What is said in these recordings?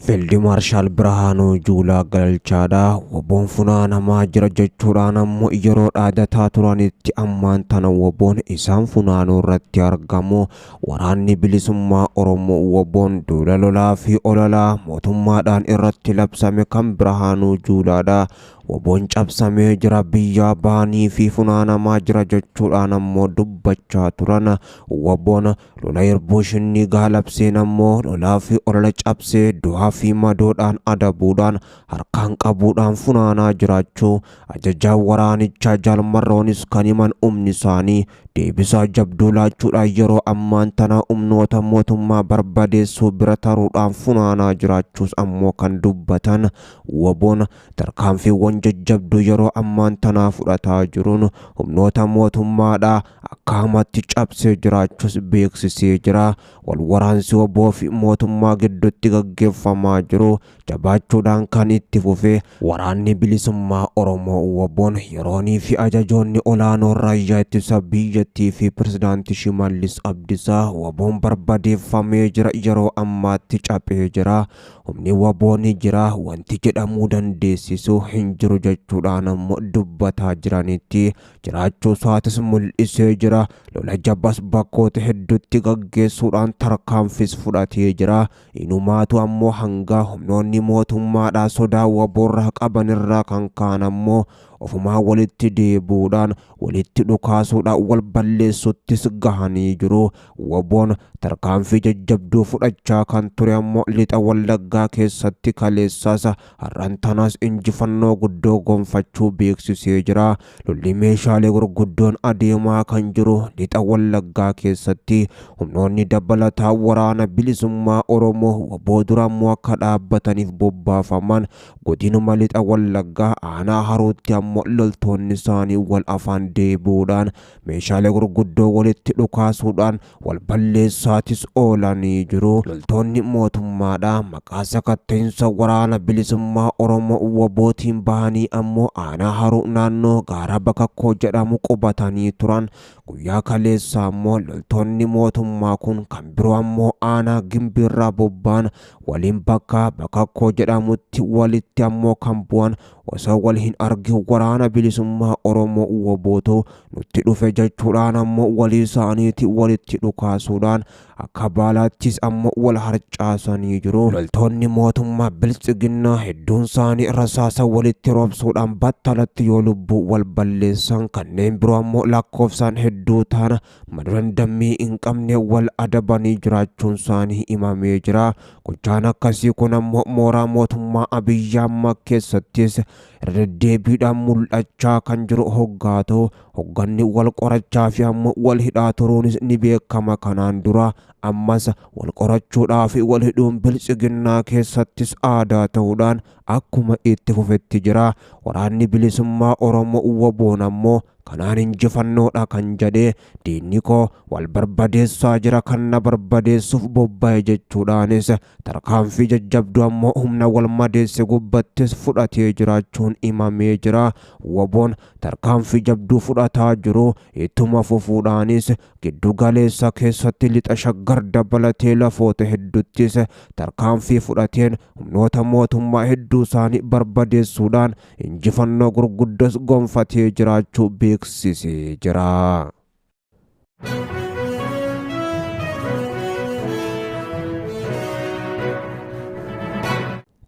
Fiildi Maarshaal Birhaanuu Juulaa Galalchaadha. WBOn funaanamaa jira jechuudhaan ammoo yeroo dhaadataa turanitti ammaan tana WBOn isaan funaanuu irratti argamu. Waraanni Bilisummaa Oromoo WBOn duula lolaa fi ololaa mootummaadhaan irratti labsame kan Birhaanuu Juulaadha. WBOn cabsamee jira, biyyaa bahanii fi funaanamaa jira jechuudhaan ammoo dubbachaa turan. WBOn lola Irbuu Shinnigaa labseen ammoo lolaa fi olola cabsee du'aa fi madoodhaan adabuudhaan harkaan qabuudhaan funaanaa jiraachuu ajajaan waraanichaa Jaal Marroonis kan himan humni isaanii deebisaa jabduu laachuudhaan yeroo ammaan tana humnoota mootummaa barbadeessuu bira taruudhaan funaanaa jiraachuus ammoo kan dubbatan. WBOn tarkaanfiiwwan jajjabduu yeroo ammaan tanaa fudhataa jiruun humnoota mootummaadhaa akka hamaatti cabsee jiraachuus beeksisee jira. Wal waraansi WBO fi mootummaa gidduutti gaggeeffamaa jiru jabaachuudhaan kan itti fufe waraanni bilisummaa Oromoo WBOn yeroonii fi ajajoonni olaanoo raayyaa ittisa biyyattii fi pirezidaantii Shimallis Abdiisaa WBOn barbadeeffamee jira, yeroo ammaatti caphee jira, humni WBO ni jira wanti jedhamuu dandeessisu hin jiru jechuudhaan ammoo dubbataa jiranitti jiraachuu isaatis mul'isee jira. Lola jabas bakkoota hedduutti gaggeessuudhaan tarkaanfis fudhatee jira. Inumaatu ammoo hanga humnoonni mootummaadhaa sodaa WBOrraa qabanirraa kan ka'an ammoo ofumaa walitti deebi'uudhaan walitti dhukaasuudhaan wal balleessuttis gahanii jiru. WBOn tarkaanfii jajjabduu fudhachaa kan ture ammoo lixa Wallaggaa keessatti kaleessaas har'an tanaas injifannoo guddoo gonfachuu beeksisee jira. Lolli meeshaalee gurguddoon adeemaa kan jiru lixa Wallaggaa keessatti humnoonni dabalataa waraana bilisummaa Oromoo WBO dura ammoo akka dhaabbataniif bobbaafaman godinuma lixa Wallaggaa aanaa Haruutti ammoo loltoonni isaanii wal afaan deebi'uudhaan meeshaalee gurguddoo walitti dhukaasuudhaan wal balleessaatis oolanii jiru. Loltoonni mootummaadhaa maqaa sakatta'insa waraana bilisummaa Oromoo WBOtiin bahanii ammoo aanaa Haruu naannoo gaara Bakakkoo jedhamu qubatanii turan. Guyyaa kaleessaa ammoo loltoonni mootummaa kun kan biroo ammoo aanaa Gimbiirraa bobba'an waliin bakka Bakakkoo jedhamutti walitti ammoo kan bu'an osoo wal hin argin waraana bilisummaa Oromoo WBOtu nutti dhufe jechuudhaan ammoo walii isaaniitti walitti dhukaasuudhaan akka baalaattis ammoo wal harcaasanii jiru. Loltoonni mootummaa biltsiginnaa hedduun isaanii rasaasa walitti roobsuudhaan battalatti yoo lubbuu wal balleessan kanneen biroo ammoo lakkoofsaan hedduu ta'an maduran dammii hin qabne wal adabanii jiraachuun isaanii himamee jira. Gochaan akkasii kun ammoo mooraa mootummaa Abiyyi Ahmad keessattis irra deddeebiidhaan mul'achaa kan jiru hoggaa ta'u hogganni wal qorachaa fi ammoo wal hidhaa turuunis ni beekama. Kanaan dura ammas wal qorachuudhaa fi wal hidhuun biltsiginnaa keessattis aadaa ta'uudhaan akkuma itti fufetti jira. Waraanni bilisummaa Oromoo WBOn ammoo kanaan injifannoodha kan jedhee diinni koo wal barbadeessaa jira kan na barbadeessuuf bobba'e jechuudhaanis tarkaanfii jajjabduu ammoo humna wal madeesse gubbattis fudhatee jiraachuun himamee jira. WBOn tarkaanfii jabduu fudhataa jiru ittuma fufuudhaanis giddu galeessa keessatti lixa Shaggar dabalatee lafoota hedduuttis tarkaanfii fudhateen humnoota mootummaa hedduu isaanii barbadeessuudhaan injifannoo gurguddos gonfatee jiraachuu beeksisee jira.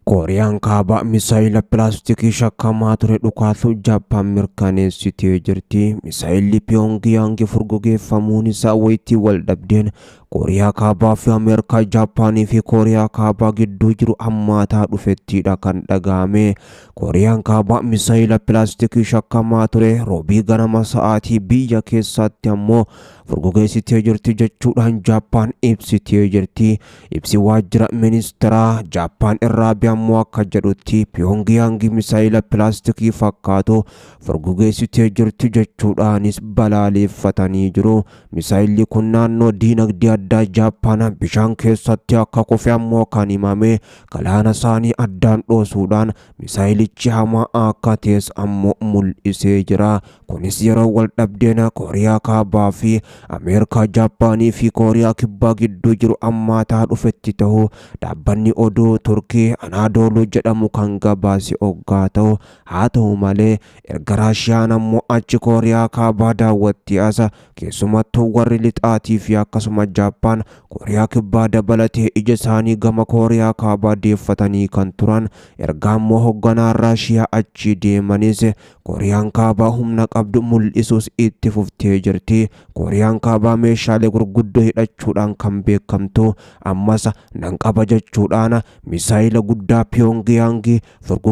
Kooriyaan Kaabaa misaayila pilaastikii shakkamaa ture dhukaasuu Jaappaan mirkaneessitee jirti. Misaayilli Piyoongiyaangi furgugeeffamuun isaa wayitii wal dhabdeen Kooriyaa Kaabaa fi Ameerikaa, Jaappaanii fi Kooriyaa Kaabaa gidduu jiru hammaataa dhufettiidha kan dhaga'ame. Kooriyaan Kaabaa misaayila pilaastikii shakkamaa ture roobii ganama sa'aatii biyya keessaatti ammoo furgugeessitee jirti jechuudhaan Jaappaan ibsitee jirti. Ibsi waajjira ministeeraa Jaappaan irraa ba'e ammoo akka jedhutti Piyoongiyaangi misaayila pilaastikii fakkaatu furgugeessitee jirti jechuudhaanis balaaleffatanii jiru. Misaayilli kun naannoo diinagdee addaa Jaappaan bishaan keessatti akka kufe ammoo kan himame galaana isaanii addaan dhoosuudhaan misaayilichi hamaa akka ta'es ammoo mul'isee jira. Kunis yeroo wal dhabdeen Kooriyaa Kaabaa fi Ameerikaa, Jaappaanii fi Kooriyaa Kibbaa gidduu jiru ammaataa dhufetti ta'u dhaabbanni oduu Turkii Anaadooluu jedhamu kan gabaase oggaa ta'u, haa ta'u malee erga Raashiyaan ammoo achi Kooriyaa Kaabaa daawwatti asa keessumattuu warri lixaatii fi akkasuma Jaappaan Kooriyaa Kibbaa dabalatee ija isaanii gama Kooriyaa Kaabaa deeffatanii kan turan, erga ammoo hoogganaan Raashiyaa achi deemanis Kooriyaan Kaabaa humna qabdu mul'isuus itti fuftee jirti. Kooriyaan Kaabaa meeshaalee gurguddoo hidhachuudhaan kan beekamtu ammas nan qaba jechuudhaan misaayila guddaa Piyoongiyaangi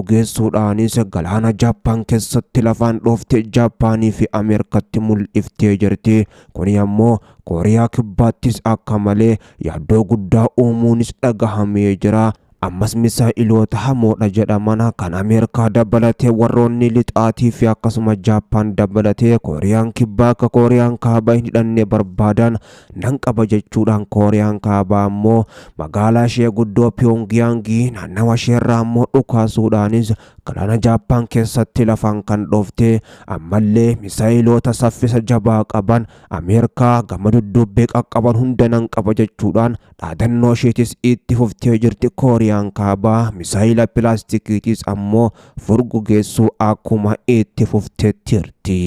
furgugeessuudhaanis galaana Jaappaan keessatti lafaan dhooftee Jaappaanii fi Ameerikatti mul'iftee jirti. Kuni ammoo Kooriyaa Kibbaattis akka malee yaaddoo guddaa uumuunis dhagahamee jira. Ammas misaa'iloota hamoodha jedhaman kan Ameerikaa dabalatee warroonni lixaatii fi akkasuma Jaappaan dabalatee Kooriyaan Kibbaa akka Kooriyaan Kaabaa hin hidhanne barbaadan nan qaba jechuudhaan Kooriyaan Kaabaa ammoo magaalaa ishee guddoo Piyoongiyaangii naannawa isheerraa ammoo dhukaasuudhaanis galaana Jaappaan keessatti lafaan kan dhoofte, ammallee misaa'iloota saffisa jabaa qaban Ameerikaa gama dudduubbee qaqqaban hunda nan qaba jechuudhaan dhaadannoo isheetis itti fuftee jirti. Kooriyaan Kaabaa misaayila pilaastikiitis ammoo furgugeessuu akkuma itti fufteetti jirti.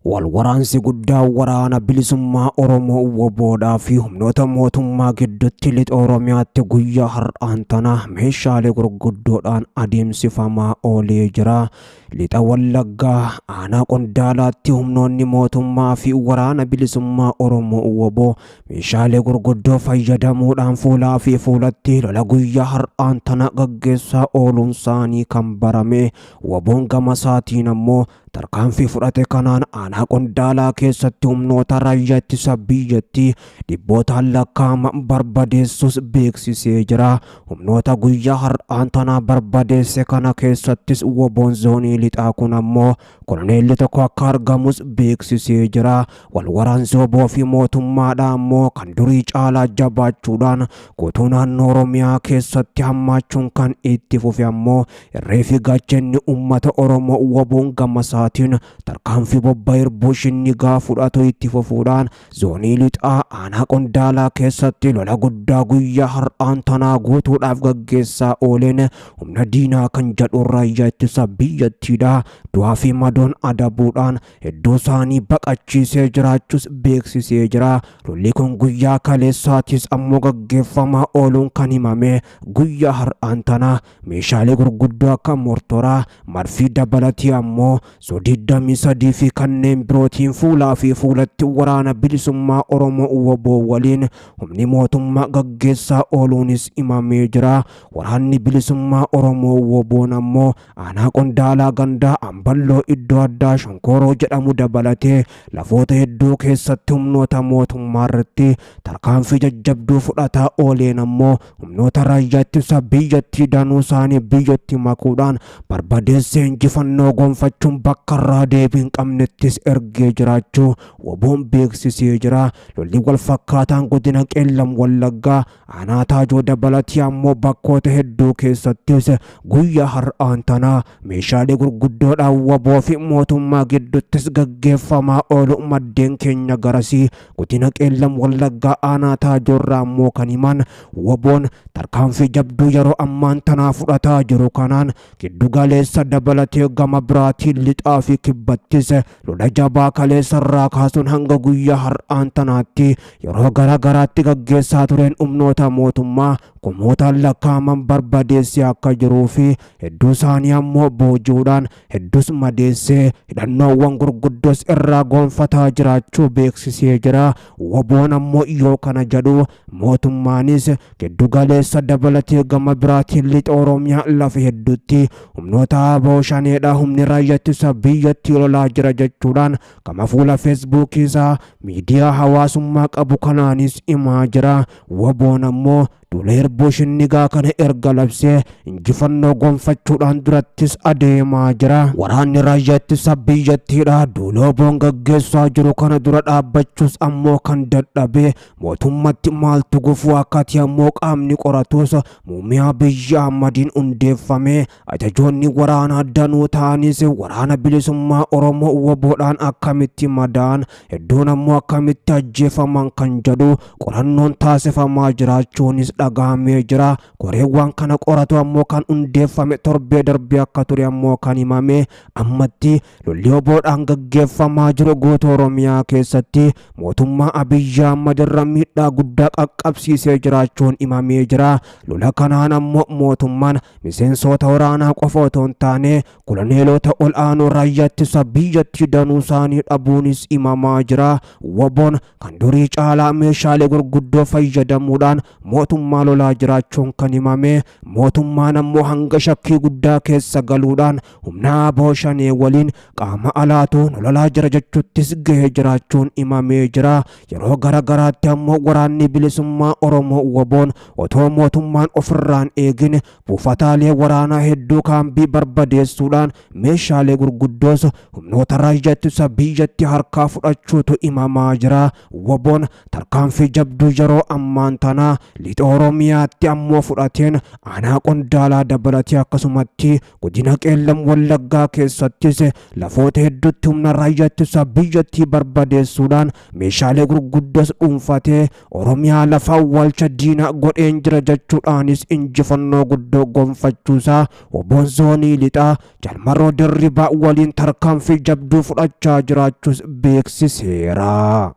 Walwaraansi guddaa waraana bilisummaa Oromoo WBOdhaa fi humnoota mootummaa gidduutti lixa Oromiyaatti guyyaa har'aan tana meeshaalee gurguddoodhaan adeemsifamaa oolee jira. Lixa Wallaggaa aanaa Qondaalaatti humnoonni mootummaa fi waraana bilisummaa Oromoo WBO meeshaalee gurguddoo fayyadamuudhaan fuulaa fi fuulatti lola guyyaa har'aan tana gaggeessaa ooluun isaanii kan barame. WBOn gama isaatiin ammoo tarkaanfii fudhate kanaan aanaa Qondaalaa keessatti humnoota raayyaa ittisa biyyattii dhibbootaan lakkaa'aman barbadeessus beeksisee jira. Humnoota guyyaa har'aan tanaa barbadeesse kana keessattis WBOn zoonii lixaa kun ammoo koloneelli tokko akka argamus beeksisee jira. Walwaraansi WBO fi mootummaadha ammoo kan durii caalaa jabaachuudhaan guutuu naannoo Oromiyaa keessatti hammaachuun kan itti fufe ammoo irree fi gaachanni uummata Oromoo WBOn gama isaatiin tarkaanfii bobbaa irbuu shinnigaa fudhatu itti fufuudhaan zoonii lixaa aanaa Qondaalaa keessatti lola guddaa guyyaa har'aan tanaa guutuudhaaf gaggeessaa ooleen humna diinaa kan jedhu raayyaa ittisa biyyattiidha. Du'aa fi madoon adabuudhaan hedduu isaanii baqachiisee jiraachuus beeksisee jira. Lolli kun guyyaa kaleessaatis ammoo gaggeeffamaa ooluun kan himame guyyaa har'aan tanaa meeshaalee gurguddoo akka mortoraa, marfii dabalatee ammoo sodidamii sadii fi kanneen birootiin fuulaa fi fuulatti waraana bilisummaa Oromoo WBO waliin humni mootummaa gaggeessaa ooluunis himamee jira. Waraanni bilisummaa Oromoo WBOn ammoo aanaa Qondaalaa gandaa Amballoo iddoo addaa Shonkooroo jedhamu dabalatee lafoota hedduu keessatti humnoota mootummaa irratti tarkaanfii jajjabduu fudhataa ooleen ammoo humnoota raayyaa ittisa biyyattii danuu isaanii biyyatti makuudhaan barbadeessee injifannoo gonfachuun bakka irraa deebii hin qabnettis ergee jiraachuu WBOn beeksisee jira. Lolli wal fakkaataan godina Qeellam Wallaggaa aanaa Taajoo dabalatee ammoo bakkoota hedduu keessattis guyyaa har'aan tanaa meeshaalee gurguddoodhaan WBO fi mootummaa gidduuttis gaggeeffamaa oolu maddeen keenya garasii godina Qeellam Wallaggaa aanaa Taajoorraa ammoo kan himan WBOn tarkaanfii jabduu yeroo ammaan tanaa fudhataa jiru kanaan giddu galeessa dabalatee gama biraatiin lixaa fi kibbattis lola jabaa kaleessa irraa kaasuun hanga guyyaa har'aan tanaatti yeroo gara garaatti gaggeessaa tureen humnoota mootummaa kumootaan lakkaa'aman barbadeessee akka jiruu fi hedduu isaanii ammoo booji'uudhaan hedduus madeessee hidhannoowwan gurguddoos irraa gonfataa jiraachuu beeksisee jira. WBOn ammoo yoo kana jedhu mootummaanis giddu galeessa dabalatee gama biraatiin lixa Oromiyaa lafa hedduutti humnoota ABO shaneedha humni raayyaa ittisa biyyattii lolaa jira jechuudhaan gama fuula Feesbuukii isaa miidiyaa hawaasummaa qabu kanaanis himaa jira. Waboon ammoo duula Hirbuu Shinnigaa kana erga labsee injifannoo gonfachuudhaan durattis adeemaa jira. Waraanni raayyaa ittisa biyyattiidha duula WBOn gaggeessaa jiru kana dura dhaabbachuus ammoo kan dadhabe mootummatti maaltu gufuu akka ta'e ammoo qaamni qoratus Muummee Abiyyi Ahmadiin hundeeffame. Ajajoonni waraanaa danuu ta'anis waraana bilisummaa Oromoo WBOdhaan akkamitti madaa'an, hedduun ammoo akkamitti ajjeefaman kan jedhu qorannoon taasifamaa jiraachuunis dhagahamee jira. Koreewwan kana qoratu ammoo kan hundeeffame torbee darbee akka ture ammoo kan himame. Ammatti lolli WBOdhaan gaggeeffamaa jiru guutuu Oromiyaa keessatti mootummaa Abiyyi Ahmad irra miidhaa guddaa qaqqabsiisee jiraachuun himamee jira. Lola kanaan ammoo mootummaan miseensota waraanaa qofa otoo hin taane koloneelota ol aanoo raayyaa ittisa biyyattii danuu isaanii dhabuunis himamaa jira. WBOn kan durii caalaa meeshaalee gurguddoo fayyadamuudhaan mootummaa lolaa jiraachuun kan himame. Mootummaan ammoo hanga shakkii guddaa keessa galuudhaan humna ABO Shanee waliin qaama alaatu nu lolaa jira jechuuttis gahee jiraachuun himamee jira. Yeroo gara garaatti ammoo waraanni bilisummaa Oromoo WBOn otoo mootummaan ofirraan eegin buufataalee waraanaa hedduu kaambii barbadeessuudhaan meeshaalee gurguddoos humnoota raayyaa ittisa biyyatti harkaa fudhachuutu himamaa jira. WBOn tarkaanfii jabduu yeroo ammaan tanaa lixa Oromiyaatti ammoo fudhateen aanaa Qondaalaa dabalatee akkasumatti godina Qeellam Wallaggaa keessattis lafoota hedduutti humna raayyaa ittisa biyyattii barbadeessuudhaan meeshaalee gurguddoos dhuunfatee Oromiyaa lafa awwaalcha diinaa godheen jira jechuudhaanis injifannoo guddoo gonfachuusaa WBOn zoonii lixaa Jaal Marroo Dirribaa waliin tarkaanfii jabduu fudhachaa jiraachuus beeksiseera.